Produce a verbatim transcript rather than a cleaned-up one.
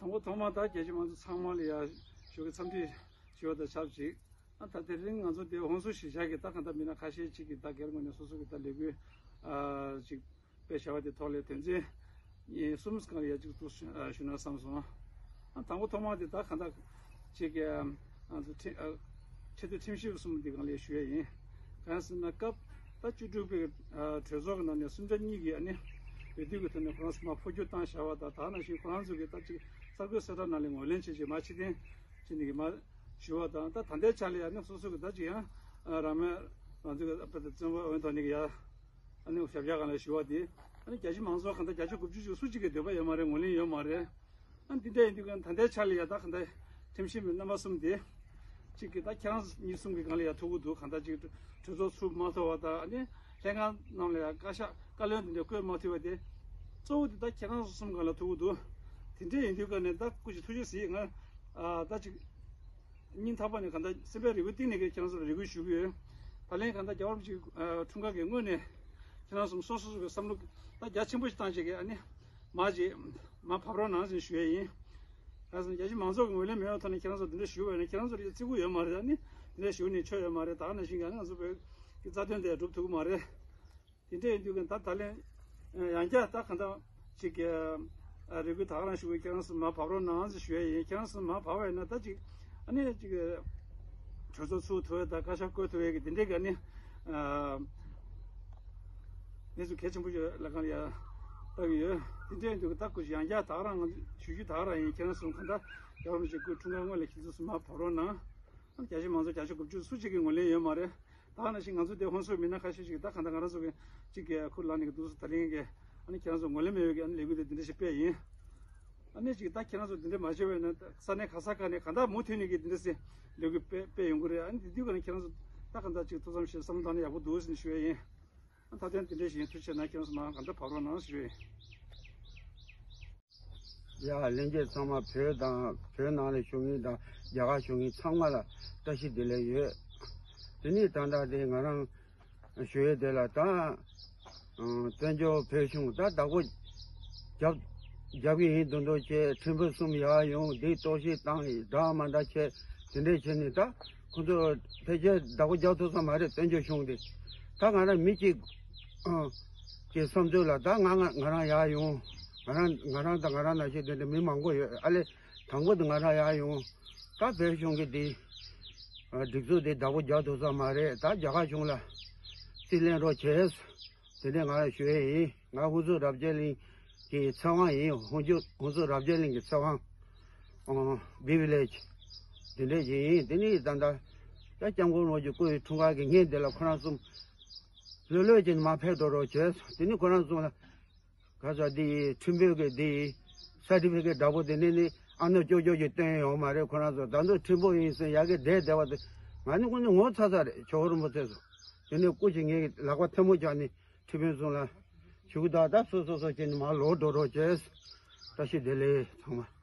དང་པོ་ཐོག་མར་ད་རྒྱ་ཆེ་མང་ཚོགས་ཚང་མ་ལ་ཡ་ཞུ་གི་འཚམས་འདྲི་ཞུ་བ་དང་ཆབས་ཅིག་ཨ་ད་དེ་རིང་ང་ཚོ་དེ་ཧོན་སུར་གཞིས་ཆགས་ཀྱི་ད་གང་ལྟར་མི་སྣ་ཁ་ཤས་ཅིག་གིས་ད་སྒེར་ངོས་ནས་སོ་སོ་གི་ད་ལས་འགུལ་ཨ་ཅིག་སྤེལ་བྱ་བ་དེ་ཐོག་ལ་དོན་ཚན་གསུམ་སྒང་ལ་ཡ་ཅིག་ཏུ་ཞུ་ན་བསམ་སོང་། ཨ་དང་པོ་ཐོག་མར་དེ་ད་གང་ལྟར་ཅིག་གི་ང་ཚོ་ཁྲི་ཨ་ཆེས་མཐོའི་ཁྲིམས་ཞིབ་གསུམ་འདི་སྒང་ལ་ཞུ་ཡ་ཡིན། གང་ཟེར་ན་སྐབས་ད་བཅུ་དྲུག་པའི་ཨ་གྲོས་ཚོགས་ཀྱི་ནང་ནས་གསུམ་ཆ་གཉིས་ཀྱིས་ཨ་ནི་འོས་བསྡུ་གི་ཐོག་ནས་ཁོ་རང་ཚོ་མར་འཕོ་འགྱུར་བཏང་བཞག་པ་དང་། ད་ནང་བཞིན་ཁོ་རང་ཚོ་གིས་ད་ཅིག་གསར་འགོད་གསལ་བསྒྲགས་ནང་ལ་ངོས་ལེན་བྱེད་ཅིག་མར་ཕྱིར་འཐེན་བྱེད་ནི་གི་མར་ཞུ་བ་དང་། ད་ད་ལྟའི་ཆ་ལ་ཡ་ནི་སོ་སོ་གི་ད་ཅིག་ཡང་ཨ་རང་མོས་རང་ཚོ་གི་ཨ་ཕ་ད་བཙོན་པ་འོས་ཐོག་ནས་ཀྱི་ཡ་ཨ་ནི་ཞབས་བཀྱག་སྒང་ལ་ཞུ་བ་དེ་ཨ་ནི་རྒྱ་ཆེ་མང་ཚོགས་གང་ལྟར་བརྒྱ་ཆ་དགུ་བཅུ་ཅིག་སུ་གཅིག་གིས་འདོད་པ་ཡོད་མ་རེད། ངོས་ལེན་ཡོད་མ་རེད། ཨ་འདི་འདྲ་ཡིན་དུས་ཀྱང་ད་ལྟའི་ཆ་ལ་ཡ་ད་ག་འདྲ་ཁྲིམས་ཞིབ་པའི་རྣམ་པ་གསུམ་དེ་གཅིག་གིས་ད་ཁྱེད་རང་གཉིས་གསུམ་གྱི་སྒང་ལ་ཡ་ཐུག་གི་འདུག་གང་ལྟར་ཅིག་གྲོས་ཚོགས་ཚུགས་མ་ཐུབ་པ་དང་། ཨ་ནི་ལྷན་ཁང་ནང་ལ་ཡ་བཀའ་ཤག་བཀའ་བློན་དེ་འདྲ་བསྐོས་མ་ཐུབ་པ་དེ་གཙོ་བོ་དེ་ད་ཁྱེད་རང་གསུམ་སྒང་ལ་ཐུག་གི་འདུག་དེ་འདྲ་ཡིན་དུས་ཀ་ནས་ད་སྐུ་མཁྱེན་ཐུགས་རྗེ་གཟིགས། ང་ཨ་ད་ཅིག་སྙིང་ཐག་པ་ནས་གང་ལྟར་སེམས་པའི་རེ་སྐུལ་གཏིང་ནས་ཀྱི་ཁྱེད་རང་ཚོ་ལ་རེ་སྐུལ་ཞུ་གི་ཡོད། ད་ལན་གང་ལྟར་རྒྱལ་བ་རིན་པོ་ཆེའི་ཨ་འཁྲུངས་སྐར་གྱི་སྔོན་ནས་ཁྱེད་རང་ཚོ་སོ་སོ་སོ་གི་བསམ་བློ་ད་རྒྱ་ཆེན་པོ་ཞིག་བཏང་བྱས་ཀྱི་ཨ་ནི་མ་ཅིག་མ་བབས་རོགས་གནང་ཟེར་ཞུ་ཡས་ཡིན། ད་སོང་རྒྱ་ཆེ་མང་ཚོགས་ཀྱི་ངོས་ལེན་མེད་པའི་ཐོག་ནས་ཁྱེད་རང་ཚོ་འདི་འདྲ་ཞུ་བ་ཡིན་ན་ཁྱེད་རང་ཚོ་ལ་བརྩི་བཀུར་ཡོད་མ་རེད། ཨ་ནི་འདི་འདྲ་ཞུ་ནས་ཆོ་ཡོད་མ་རེད། ད་ག་ནང་བཞིན་གྱི་ང་ཚོ་བོད་ཀྱི་རྩ་དོན་དེ་སྒྲུབ་ཐུབ་ཀྱི་མ་རེད། དེ་འདྲ་ཡིན་དུས་ཀྱང་ད་ད་ལན་ཡང་བསྐྱར་ད་གང་ལྟར་ཅིག་གི་རེ་སྐུལ་ད་ག་རང་ཞུ་གི། ཁྱེད་རང་ཚོ་མར་བབས་རོགས་གནང་ཟེར་ཞུ་ཡས་ཡིན། ཁྱེད་རང་ཚོ་མར་བབས་པ་ཡིན་ན་ད་ཅིག་ཨ་ནི་ཅིག་གྲོས་ཚོགས་ཚུགས་ཐུབ་ཡས་དང་བཀའ་ཤག་བསྐོ་ཐུབ་ཡས་ཀྱི་དེ་འདྲའི་གི་ཨ་ནི་གནས་ཚུལ་གལ་ཆེན་པོ་ཞིག་ལ་གང་ལ་ཡ་ལྟ་གི་ཡོད། དེ་འདྲ་ཡིན་དུས་ད་སྐུ་མཁྱེན་ཡང་བསྐྱར་ད་ག་རང་ང་ཚོ་ཞུ་རྒྱུ་ད་ག་རང་ཡིན། ཁྱེད་རང་ཚོ་གང་ལྟར་རྒྱལ་བ་རིན་པོ་ཆེ་སྐུའི་འཁྲུངས་སྐར་སྔོན་ལ་ཁྱེད་ཚོ་མར་བབས་རོགས་གནང་། རྒྱ་ཆེ་མང་ཚོགས་བརྒྱ་ཆ་དགུ་བཅུ་སུ་གཅིག་གིས་ངོས་ལེན་ཡོད་མ་རེད། ད་ག་ནང་བཞིན་ང་ཚོ་དེ་ཧོན་སུར་མི་སྣ་ཁ་ཤས་ཤིག་ད་གང་ལྟར་ང་རང་ཚོ་གི་གཅིག་གི་ཁུར་ལངས་ནས་ཀྱི་འདུག་སེ་ད་ལན་གྱི་ཨ་ནི་ཁྱེད་རང་ཚོ་ངོས་ལེན་མེད་པའི་གི་ཨ་ནི་ལས་འགུལ་དེ་འདི་འདྲ་ཞིག་སྤེལ་ཡིན། ཨ་ནི་ཅིག་ད་ཁྱེད་རང་ཚོ་འདི་འདྲ་མ་བྱས་པ་ཡིན་ན་ས་གནས་ག་ས་ག་ནས་གང་ལྟར་མུ་མཐུད་ནས་ཀྱི་འདི་འདྲ་སེ་ལས་འགུལ་སྤེལ་སྤེལ་ཡོང་གི་རེད། ཨ་ནི་དེ་དུས་ག་ནས་ཁྱེད་རང་ཚོ་ད་གང་ལྟར་ཅིག་ཐུགས་བསམ་བཞེས་བསམ་བློ་བཏང་ན་ཡག་པོ་འདུག་ཟེར་ནས་ཞུ་ཡ་ཡིན། ཨ་ད་ཐེངས་དེ་འདྲ་ཞིག་ཡིན། ཐུགས་རྗེ་ཆེ་གནང་། ཁྱེད་རང་ཚོ་མར་གང་ལྟར་བབས་རོགས་གནང་ཞུ་ཡ་ཡིན། ཡ་ལྷན་རྒྱས་ཚང་མ་བོད་དང་བོད་ནང་ལ་བཞུགས་མཁན་དང་རྒྱ་གར་བཞུགས་མཁན་ཚང་མ་ལ་བཀྲ་ཤིས་བདེ་ལེགས་ཡོད། དེ་ནས་ད་ལྟ་དེ་ང་རང་ཞུ་ཡས་དེ་ལ་ད་ཨ་བཙན་བྱོལ་བོད་གཞུང་ད་བདག་པོ་རྒྱབ་རྒྱབ་ཀྱི་ཡིན་མདོག་མདོག་བྱས། ཁྲིམས་དཔོན་གསུམ་ཡར་ཡོང་། འདི་གཏོར་བཤིག་བཏང་། འདྲ་མ་འདྲ་བྱས། དེ་འདྲས་བྱས་ནས་ད་ཁོ་ཚོ་ཕལ་ཆེར་བདག་པོ་རྒྱག་ཐུབ་ས་མ་རེད། བཙན་བྱོལ་གཞུང་དེ། ད་ང་རང་མི་གཅིག་ཨ་གི་བསམ་ཚུལ་ལ་ད་ང་ང་ང་རང་ཡར་ཡོང་། ང་རང་ང་རང་དང་ང་རང་ནང་བཞིན་དེ་འདྲ་མི་མང་པོ་ཡོད། ཨ་ལས་དང་པོ་དེ་ང་རང་ཡར་ཡོང་། ད་བོད་གཞུང་གི་དེ་ཨ་སྒྲིག་འཛུགས་དེ་བདག་པོ་རྒྱག་ཐུབ་ས་མ་རེད། ད་རྒྱ་གར་གཞུང་ལ་རྩིས་ལེན་རོགས་བྱས། དེ་འདྲས་ང་ལ་ཞུ་ཡས་ཡིན། ང་ཧུན་སུར་རབ་རྒྱས་གླིང་གི་ཚེ་དབང་ཡིན། ཧུན་ཇུ་ཧུན་སུར་རབ་རྒྱས་གླིང་གི་ཚེ་དབང་། ཨོ་བི་བི་ལེ་ཇི་དེ་འདྲས་ཞིག་ཡིན། དེ་ནས་ད་ལྟ་ད་སྐྱབས་མགོན་རིན་པོ་ཆེ་སྐུའི་འཁྲུངས་སྐར་གྱི་ཉིན་དེ་ལ་ཁོ་རང་གསུམ་ལྷོད་ལྷོད་ཀྱིས་མར་ཕེབས་འགྲོ་རོགས་བྱས། དེ་ནས་ཁོ་རང་གསུམ་ལ་ག་ས་དེ་ཁྲིམས་དཔོན་གྱི་དེ་སར་ཊི་ཕི་ཀེ་ཊི་འདྲ་པོ་དེ་ནས་ནི་ཨ་ནོ་ཅོག་ཅོག་གིས་སྟོན་ཡོང་མ་རེད། ཁོ་རང་ཚོ་ད་དུང་ཁྲིམས་དཔོན་ཡིན་ཟེར་ཡ་གི་བསྡད་བསྡད་པ་དེ་ང་ནི་ཁོ་ནི་ངོ་ཚ་ཚ་རེད། ཇོ་བོ་རིན་པོ་ཆེ་ཚོ་དེ་ནས་སྐུ་མཁྱེན་ངའི་ལག་པ་ཐལ་མོ་སྦྱར་ནས་ཁྲིམས་དཔོན་ཚོ་ལ་ཞུ་གི་ད་ད་སོ་སོ་སོ་བྱས་ནས་མར་ལོག་འགྲོ་རོགས་བྱས། བཀྲ་ཤིས་བདེ་ལེགས་ཚང་མ།